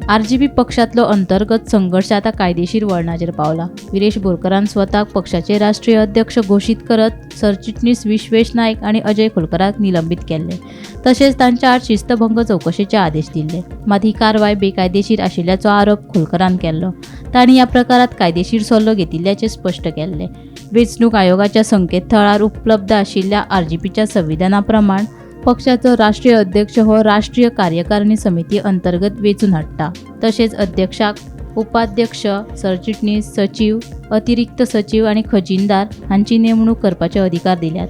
RGP पक्षांतलो अंतर्गत संघर्श आतां कायदेशीर वळणाचेर पावला. विरेश बोरकरान स्वताक पक्षाचे राष्ट्रीय अध्यक्ष घोशीत करत सरचिटणीस विश्वेश नायक आनी अजय खोलकराक निलंबीत केल्ले, तशेंच तांच्या आड शिस्तभंग चवकशेचे आदेश दिल्ले. मात ही कारवाय बेकायदेशीर आशिल्ल्याचो आरोप खोलकरान केल्लो. तांणी ह्या प्रकारात कायदेशीर सल्लो घेतिल्ल्याचें स्पश्ट केल्लें. वेंचणूक आयोगाच्या संकेतथळार उपलब्ध आशिल्ल्या आरजीपीच्या संविधाना प्रमाण पक्षाचो राष्ट्रीय अध्यक्ष हो राष्ट्रीय कार्यकारिणी समिती अंतर्गत वेंचून हाडटा. तशेंच अध्यक्षाक उपाध्यक्ष, सरचिटणीस, सचीव, अतिरिक्त सचीव आनी खजिनदार हांची नेमणूक करपाचे अधिकार दिल्यात.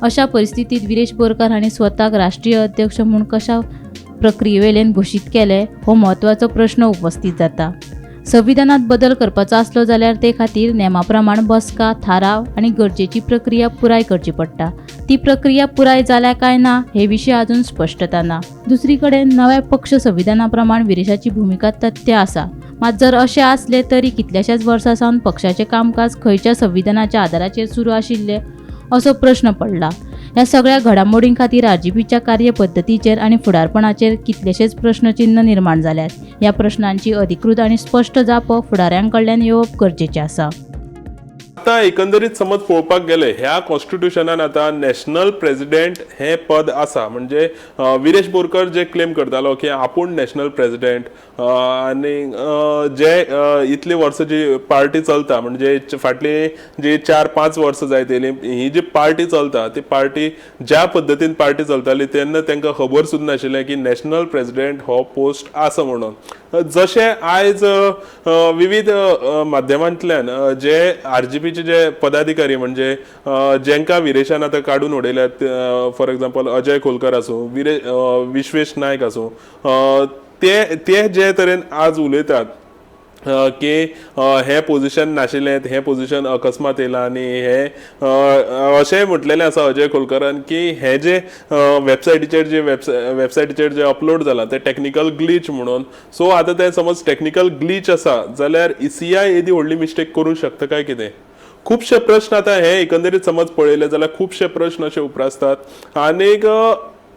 अशा परिस्थितीत विरेश बोरकार हांणी स्वताक राष्ट्रीय अध्यक्ष म्हूण कशा प्रक्रियेवेल्यान घोशीत केले हो म्हत्वाचो प्रश्न उपस्थित जाता. संविधानात बदल करपाचो आसलो जाल्यार ते खातीर नेमा प्रमाण बसका, थाराव आनी गरजेची प्रक्रिया पुराय करची पडटा. ती प्रक्रिया पुराय जाल्या काय ना हे विशीं अजून स्पश्टता ना. दुसरी कडेन नव्या पक्ष संविधाना प्रमाण विरेशाची भुमिका तथ्य आसा. मात जर अशें आसलें तरी कितल्याशाच वर्सां सावन पक्षाचें कामकाज खंयच्या संविधानाच्या आदाराचेर सुरू आशिल्लें असो प्रश्न पडला. ह्या सगळ्या घडामोडीं खातीर आरजीपीच्या कार्यपद्दतीचेर आनी फुडारपणाचेर कितलेशेच प्रश्नचिन्न निर्माण जाल्यात. ह्या प्रश्नांची अधिकृत आनी स्पश्ट जापो फुडाऱ्यां कडल्यान येवप गरजेचें आसा. आतां एकंदरीत समज पळोवपाक गेले, ह्या कॉन्स्टिट्युशनान आतां नॅशनल प्रेसिडेंट हें पद आसा. म्हणजे विरेश बोरकर जे क्लेम करतालो की आपूण नॅशनल प्रेसिडेंट आनी जे इतली वर्सां जी पार्टी चलता, म्हणजे फाटली जी 4-5 वर्सां जायत येयली ही जी पार्टी चलता, ती पार्टी ज्या पद्दतीन पार्टी चलताली तेन्ना तांकां खबर सुद्दां नाशिल्लें की नॅशनल प्रेसिडेंट हो पोस्ट आसा म्हणून. जशें आयज विविध माध्यमांतल्यान जे आरजीपीचे जे पदाधिकारी, म्हणजे जेंका विरेशान आतां काडून उडयल्यात, फॉर एग्जाम्पल अजय खोलकर आसूं, विश्वेश नायक आसूं, ते जे तरेन आज उलयतात की हें पोझिशन नाशिल्लें, हें पोझिशन अकस्मात येयलां आनी हें अशेंय म्हटलेलें आसा अजय खोलकरान की हें जे वेबसायटीचेर जे अपलोड जालां तें टॅक्निकल ग्लीच म्हणून. सो आतां तें समज टॅक्निकल ग्लीच आसा जाल्यार ईसीआय येदी व्हडली मिस्टेक करूंक शकता काय कितें? खुबशे प्रश्न आतां हे एकंदरीत समज पळयले जाल्यार खुबशे प्रश्न अशे उप्रासतात. आनीक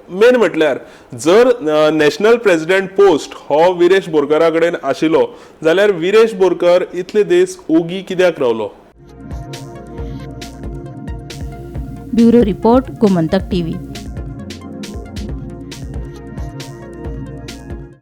मेन म्हटल्यार जर नॅशनल प्रेसिडेंट पोस्ट हो विरेश बोरकरा कडेन आशिल्लो जाल्यार विरेश बोरकर इतले दीस ओगी कित्याक रावलो? Bureau report, Gomantak TV.